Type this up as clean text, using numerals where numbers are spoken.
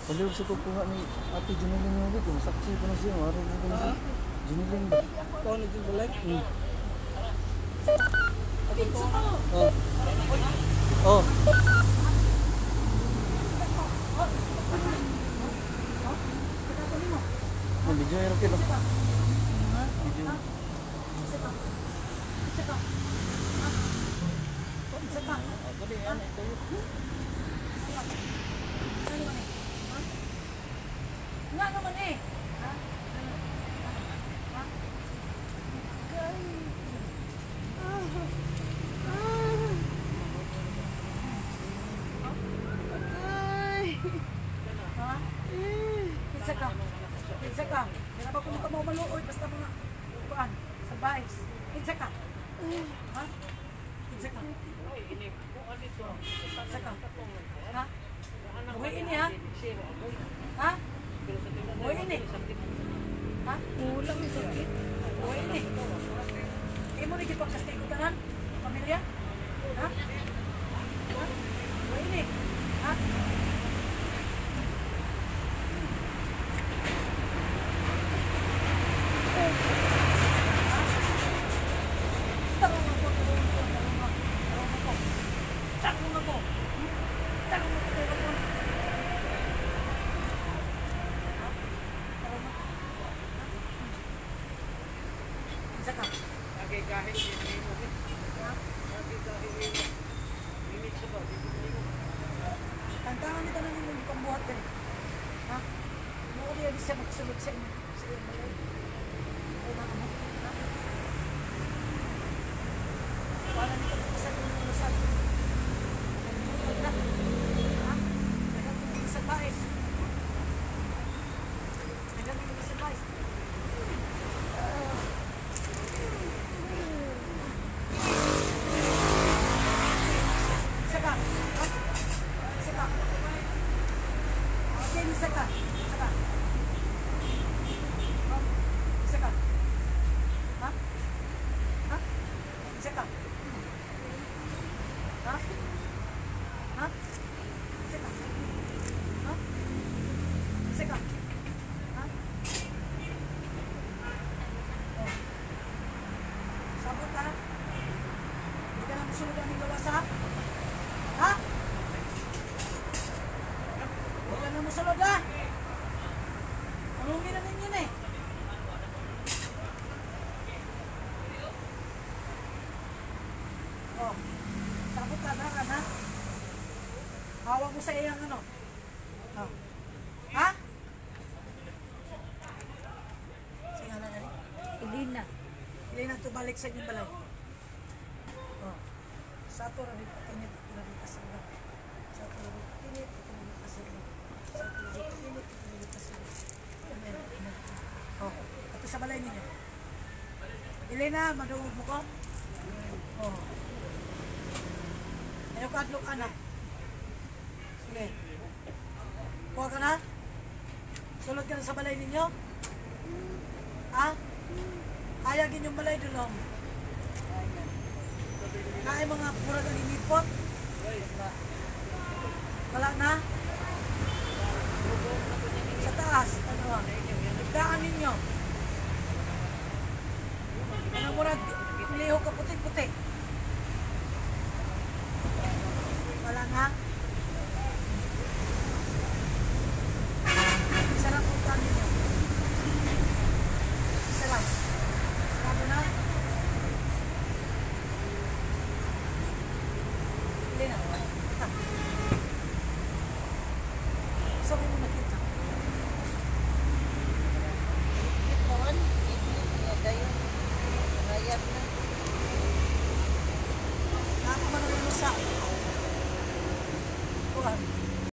Palihog sa pagkuha ni Ate Junilin nga dito. Masaksi ko na siya. Araw ko na siya. Junilin ba? Kuha na dyan balay. Oh. Oh. Oh, video yung kilo. Video. Ako din yan. Ito yun. Nga naman eh. Ha? Ha? Ha? Kinsa ka? Kinsa ka? Kaya ba kung ka maluoy basta mga kuan sa bais. Kinsa ka? Ha? Kinsa ka? Kinsa ka? Ha? Buhi ini ha? Ha? Buhi ini. Ha? Wala may sakit. Buhi ini. Imo ni gipagkastigo tanan? Pamilya? Ha? Ha? Buhi ini. Ha? Tarong ako, tarong ako, tarong ako, tarong ako. Tarong ako. Tarong ako, tarong ako. Ha? Tarong ako. Isa ka. Tantangan nito na ninyo pambuhat din. Ha? Mo di siya magsulod sa inyo. Sa iyong balay. Ay mga mo. Ha? Wala nito sa inyo lusad. Na. Ha? Dagan mo sa bais. Dagan mo sa bais. Isa ka. Ha? Isa ka. Okay, isa ka. Isa ka. Ha? Isa ka. Ha? Ha? Isa ka. Ha? Ha? Isa ka. Ha? Isa ka. Ha? Oh. Sabot ha? Hindi ka na musunod ang gawas ha? Ha? Wala na musunod ha? Anong na ninyo na eh? Oh. Sabot ka na ka na? Hawak mo sa iyang ano? Oh. Ha? Sige na na. Elena. Hindi na ito balik sa inyong balay. Oh. Sa ato rin patinit, ito rin kasama. Sa ato rin patinit, ito rin kasama. Sa ato rin patinit, ito rin kasama. Amen. Amen. Oh. Ito sa balay ninyo. Elena, maduog mo ko? Oh. Ayaw ka adlok ka na. Sige. Kuha ka na? Sulod ka na sa balay ninyo? Ha? Hayagin yung balay dulong. Naay mga murag ang inipot. Wala na? Sa taas, ano ba? Nagdaan ninyo. Ano murag lihok ka puti-puti. Wala na? Isa lang puntahan ninyo. Isa lang. Sarado na? Hindi na. Ita. Sa mo